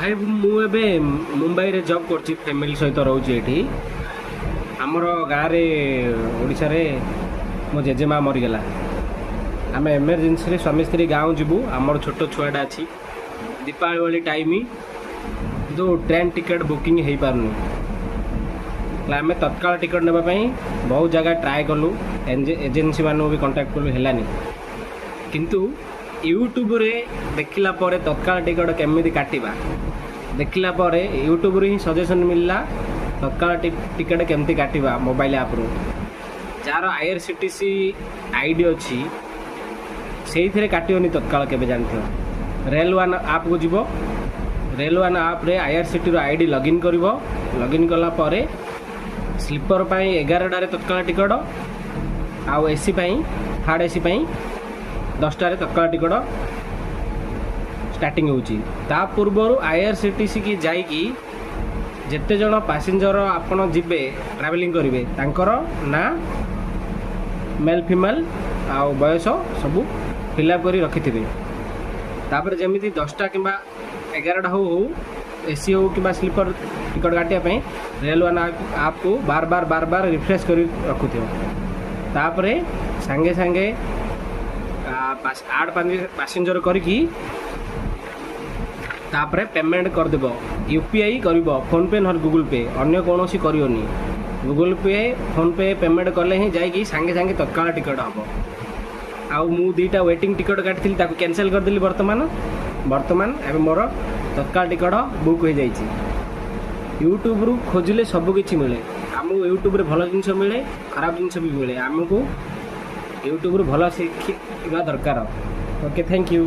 ଭାଇ, ମୁଁ ଏବେ ମୁମ୍ବାଇରେ ଜବ୍ କରୁଛି, ଫ୍ୟାମିଲି ସହିତ ରହୁଛି ଏଠି। ଆମର ଗାଁରେ, ଓଡ଼ିଶାରେ ମୋ ଜେଜେମା ମରିଗଲା। ଆମେ ଏମର୍ଜେନ୍ସିରେ ସ୍ୱାମୀ ସ୍ତ୍ରୀ ଗାଁକୁ ଯିବୁ। ଆମର ଛୋଟ ଛୁଆଟା ଅଛି। ଦୀପାବଳି ଭଳି ଟାଇମ୍, କିନ୍ତୁ ଟ୍ରେନ୍ ଟିକେଟ୍ ବୁକିଂ ହେଇପାରୁନି। ହେଲେ ଆମେ ତତ୍କାଳ ଟିକେଟ୍ ନେବା ପାଇଁ ବହୁତ ଜାଗା ଟ୍ରାଏ କଲୁ, ଏଜେନ୍ସିମାନଙ୍କୁ ବି କଣ୍ଟାକ୍ଟ କଲୁ, ହେଲାନି। କିନ୍ତୁ ୟୁଟ୍ୟୁବରେ ଦେଖିଲା ପରେ, ତତ୍କାଳ ଟିକେଟ୍ କେମିତି କାଟିବା ଦେଖିଲା ପରେ, ୟୁଟ୍ୟୁବରୁ ହିଁ ସଜେସନ୍ ମିଳିଲା ତତ୍କାଳ ଟିକେଟ୍ କେମିତି କାଟିବା ମୋବାଇଲ ଆପ୍ରୁ। ଯାହାର ଆଇଆର୍ସିଟିସି ଆଇଡ଼ି ଅଛି, ସେଇଥିରେ କାଟିବନି ତତ୍କାଳ କେବେ, ଜାଣିଥିବ। ରେଲ୍ ୱାନ୍ ଆପ୍କୁ ଯିବ। ରେଲ୍ ୱାନ୍ ଆପ୍ରେ ଆଇଆର୍ସିଟିର ଆଇଡ଼ି ଲଗ୍ଇନ୍ କରିବ। ଲଗ୍ଇନ୍ କଲା ପରେ ସ୍ଲିପର୍ ପାଇଁ 11ଟାରେ ତତ୍କାଳ ଟିକେଟ୍ ଆଉ ଏସି ପାଇଁ, ଥାର୍ଡ଼ ଏସି ପାଇଁ 10ଟାରେ ତତ୍କାଳ ଟିକେଟ୍ ଷ୍ଟାର୍ଟିଂ ହେଉଛି। ତା ପୂର୍ବରୁ ଆଇଆର୍ସିଟିସି କି ଯାଇକି ଯେତେ ଜଣ ପାସେଞ୍ଜର ଆପଣ ଯିବେ, ଟ୍ରାଭେଲିଂ କରିବେ, ତାଙ୍କର ନାଁ, ମେଲ୍, ଫିମେଲ୍ ଆଉ ବୟସ ସବୁ ଫିଲ୍ଅପ୍ କରି ରଖିଥିବେ। ତାପରେ ଯେମିତି 10ଟା କିମ୍ବା 11ଟା ହଉ ହଉ, ଏସି ହଉ କିମ୍ବା ସ୍ଲିପର୍ ଟିକେଟ୍ କାଟିବା ପାଇଁ ରେଲ୍ ୱାନ୍ ଆପ୍କୁ ବାର ବାର ବାର ବାର ରିଫ୍ରେଶ୍ କରି ରଖୁଥିବ। ତାପରେ ସାଙ୍ଗେ ସାଙ୍ଗେ ଆଡ଼୍ ପାସେଞ୍ଜର କରିକି ତାପରେ ପେମେଣ୍ଟ କରିଦେବ। ୟୁପିଆଇ କରିବ, ଫୋନ୍ପେ ନହେଲେ ଗୁଗୁଲ୍ ପେ, ଅନ୍ୟ କୌଣସି କରିବନି। ଗୁଗୁଲ୍ ପେ, ଫୋନ୍ପେ ପେମେଣ୍ଟ କଲେ ହିଁ ଯାଇକି ସାଙ୍ଗେ ସାଙ୍ଗେ ତତ୍କାଳ ଟିକେଟ୍ ହେବ। ଆଉ ମୁଁ ଦୁଇଟା ୱେଟିଂ ଟିକେଟ୍ କାଟିଥିଲି, ତାକୁ କ୍ୟାନସେଲ୍ କରିଦେଲି ବର୍ତ୍ତମାନ। ବର୍ତ୍ତମାନ ଏବେ ମୋର ତତ୍କାଳ ଟିକେଟ୍ ବୁକ୍ ହୋଇଯାଇଛି। ୟୁଟ୍ୟୁବରୁ ଖୋଜିଲେ ସବୁ କିଛି ମିଳେ ଆମକୁ। ୟୁଟ୍ୟୁବରେ ଭଲ ଜିନିଷ ମିଳେ, ଖରାପ ଜିନିଷ ବି ମିଳେ। ଆମକୁ ୟୁଟ୍ୟୁବରୁ ଭଲ ଶିଖିବା ଦରକାର। Okay, thank you.